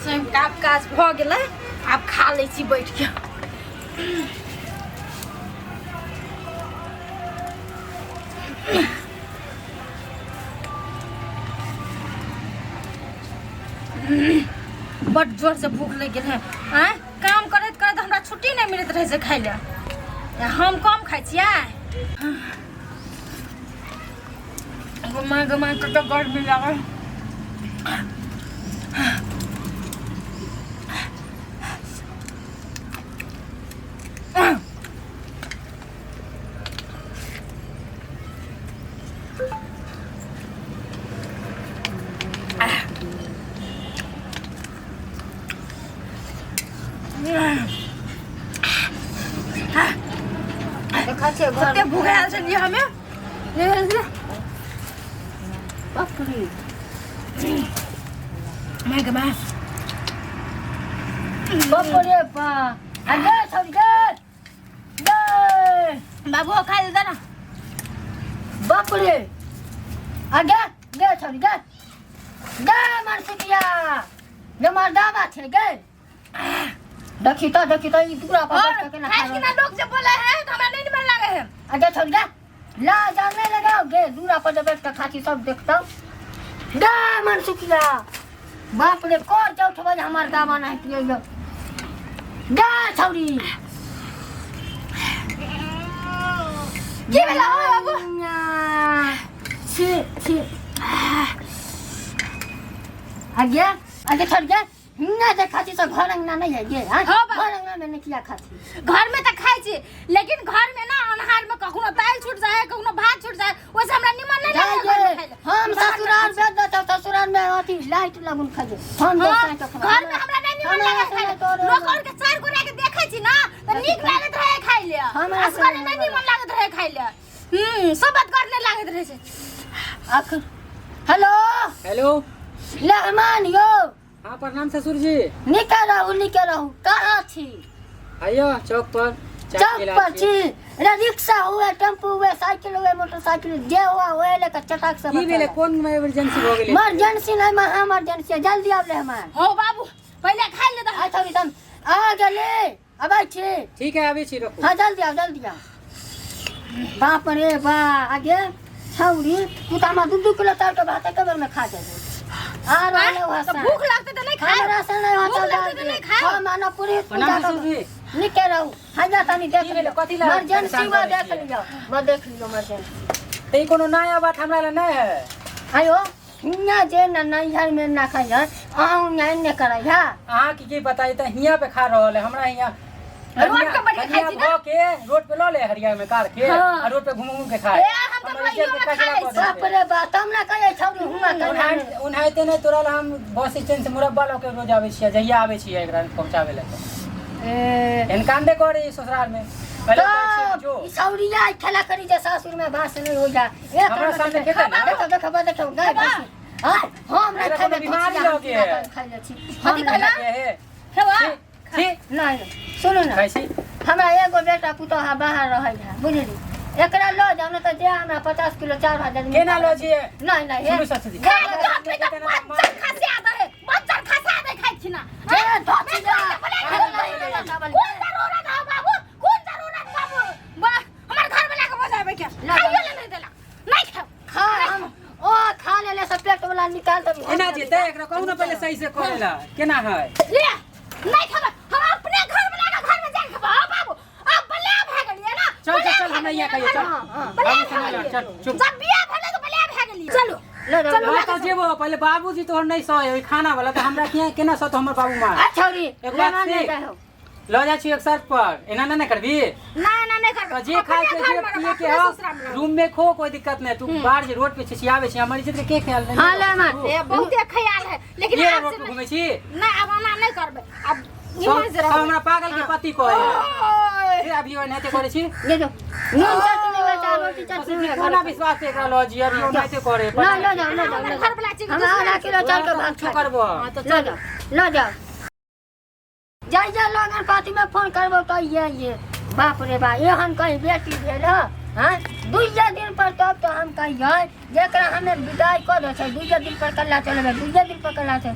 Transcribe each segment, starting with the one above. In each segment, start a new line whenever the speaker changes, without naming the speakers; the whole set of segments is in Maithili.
स्वयं काज काज भऽ गेलै, आब खा लै छी बैठ के। बड जोर से भूख लागि गेल है। आँय, काम करैत करैत हमरा छुट्टी नहि मिलैत रहै छै खाइ लए। हम कम खाइ छियै? गो माँ कतऽ गर्मी लागल।
देखा छियै घर।
कते भूख आयल छलियै हमे।
बाप रे।
माय गे माय।
बाप रे बा, आ गे छौरी गे गे।
बाबू खा लेता ना।
बाप रे, आ गे गे छौरी गे गे, मनसुखिया गे, मर्दाबा छै गे। देखी तऽ, देखी तऽ, ई दूरा पर
और
बैठ के केना खा
खाइ कि
रहल
ना? लोग जे बोले है तो हमरा नहीं मन लागे है।
आ गे छौरी गे, ला जाने लगाओ गे, दूरा पर जे बैठ के खाती सब देखतौ गे। मनसुखिया, बाप रे, कर चौथ बजे हमर दावा नहीं पिए गे छौरी।
की भेला हो बाबू?
छी छी, आगे आगे छोड़ गे, हिन्ना जे खाती से घर अंगना नहीं है गे? हाँ।
हाँ बा।
घर अंगना में नहीं किया खाती?
घर में तो खाइ छी, लेकिन घर में ना अन्हार में कखनो दालि छूट जाए है, कखनो भात छूट जाए, ओइसे हमरा निमन नहीं
जाए
लागे घर में
गे
खाइ ले।
हम
बाहर में
ससुराल
खाइ छी।
में देतौ, ससुराल में अथी लाइट लगुन खाइ हम।
हाँ,
दोसर के
घर में हमरा नहीं निमन
हमरा
लागे खाइ ले।
तोरे
लोग और के चार गोरा के देखै छी ना त नीक लागैत रहे खाइ ले।
हमरा
असगरे
से
नहीं निमन लागैत रहे खाइ ले। सब बात करने लागैत रहे छै।
अख हेलो।
हेलो।
मेहमान यो।
हाँ, प्रणाम ससुर जी।
निके रहू, निके रहू। कहाँ छी?
आइयो चौक पर चाय
चौक
पिला
पर छी रे। रिक्शा हुए, टेम्पू हुए, साइकिल हुए, मोटरसाइकिल जे हुआ हुए लेकर चटाक से।
की भेलै? कोन इमरजेंसी भऽ गेलै?
इमरजेंसी नहीं, महा इमरजेंसी है, जल्दी आब ले हमार।
हो बाबू, पहिले खाइ ले दह।
आ थोड़ी दम आ गेले, अबै छी।
ठीक है, आबै छी, रखू।
हाँ, जल्दी आओ, जल्दी आओ। बाप रे बा, आगे छौरी, तू तो हमरा 2-2 किलो चावल के भात एक बेर में खा जेबू। आ रहल हो।
तऽ भूख लगतै तऽ नहीं खाइ।
हमरा से नहीं
भूख
होता।
लगतै तऽ नहीं खाइ।
हम मानो पूरी
प्रणाम ससुर जी।
निके रहू। हाँ, जा तनी देख
की भेलै?
लियौ।
कथी लए
इमरजेंसी
परेशान
हुआ
करै
देख
छियै?
लियौ, बस देख लियौ इमरजेंसी।
तऽ ई कोनो नया बात हमरा लए नहि है।
आयो हियाँ जे न नैहर में ना खाइ है, अहूँ नहीं ने करै है।
अहाँके की पता, ई तऽ हियाँ पे खा रहल है, हमरा हियाँ
रोड पे बैठ के खाइ छी ना?
भऽ के रोड पे लऽ ले हरिया में कार के।
हाँ।
आ रोड पे घूम घूम के खाए।
ए, हम तऽ
हमर इज्जत के
रोइयो में
कचरा
खा लै
कऽ
छी।
बाप
देलकै।
रे बाप, तब ना कहै छौरी हुआ करै।
ओनाहिते नहि, तोरा लए हम बस स्टैंड से मुरब्बा लऽ के रोज आबै छियै, जहिया आबै छियै एकरा पहुँचाबै लए।
ए
एहन कांडे करी ससुराल में पहिले कहै छियै
तब
जो
ई छौरिया खेला करी जे सासुर में भास नहीं हो जा। एक
हमरा सामने खेतै ना?
देखो, देखो, देखो गाय भैंस। हाँ, हम नहीं
एकरा
खेबै।
कोनो बीमारी
भैंसिया,
लऽ के
हम
है।
खाइ ले छी।
कथी
हम
कहला?
हे
खेबा?
छी।
नहीं, सुनू ना।
खाइ छी।
हमरा एगो बेटा पुतोह बाहर रहै है, बुझली? एकरा लऽ जाउ ने तऽ जे हमरा 50 किलो चाउर हजार।
केना लऽ जियै?
नहीं नहीं,
सुनू ससुर जी।
खाइ के हाथ में तऽ बच्चा खसिया दे है, बच्चा खसा दे खाइ छी ना।
जे धोती जा।
कोन जरूरत है बाबू? कोन जरूरत बाबू? वाह, हमर घर वाला के बजाबे के खाइयो ले नहीं देला। नहीं खाओ।
खा, हम ओ खा लेले से पेट वाला निकाल दे।
केना जेतै? एकरा कहू ने पहिले सही से करै ला केना है।
ले, नहीं खेबै हम। अपने घर वाला के घर में जाके खेबै। हाँ बाबू, अब बलिया भए गेलियै ना।
चल चल चल, हमरा यहाँ कहियो, चल।
हाँ, हाँ।
बलिया
बाबू
भए
सुनै ला,
गेलियै।
चल चुप।
जब बियाह भेलै तऽ बलिया भए गेलियै। चलू।
ले ले।
चलू।
हाँ तऽ जेबो, पहिले बाबूजी तोहर नहि सहे ओहि खाना वाला, तऽ हमरा किया केना सहतो हमर बाबू माँ?
आ छौरी।
एक बात
लेना नहीं
सीख।
जाहो।
लऽ जाइ छी एक शर्त पर, एना नहि ने करबी।
ना ना, नहीं करबै।
तऽ जे खाय के
अपने
जे
घर में
पिए
रहब,
के
अपने
हो
ससुराल में रहब।
रूम में खो, कोई दिक्कत नहीं। तू बाहर जे रोड पे छिछियाबै छी, हमर इज्जत के के ख्याल नहीं?
हाँ, ले मार।
ए, बहुते ख्याल है, लेकिन
ये
आब
रोड
से
पे
नहीं।
घूमै छी।
ना, अब एना नहीं करबै। अब
सब
निमन से
सब
रहबै।
हमरा पागल के पति कहै
ओय।
फिर अभी ओनाहिते करै छी।
ले जाओ, नून चटनी हुए चाहे रोटी चटनी हुए।
कोना विश्वास से एकरा लऽ जी अभी ओनाहिते करे?
ना, ले जाओ, ले जाओ।
हमर
ले
घर वाला
जाओ,
चीज
हमरा आधा किलो चावल के भात
कुछो
खा
करबो।
हाँ, तऽ
ले जाओ, ले जाओ। जाय जा, लगन पाती में फोन करबो तो ये बाप रे बा, एहन कहीं बेटी भेल ह? हाँ, दुइये दिन पर तब तो हम कहियै जेकरा हमे विदाई कऽ दै छै, दुइये दिन पर कल्ला चलेबै, दुइये दिन पर कल्ला चल।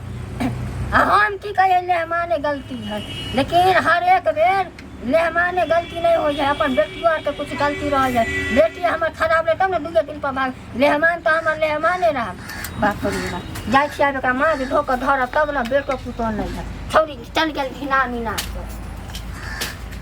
आ हम की कहियै, लेहमाने गलती है, लेकिन हर एक बेर लेहमाने गलती नहीं हो जाए। अपन बेटियो आरके कुछ गलती रह जाए। बेटी हमर खराब रहे तब ने दुए दिन पर भाग। लेहमान तऽ हमर लेहमाने रह। बाप रे बाप, जाइ छियै आब एकरा माँज धो कऽ धरब तब ने। बेटो पुतोह नहि है। छौरी चल गेल धिना मीना।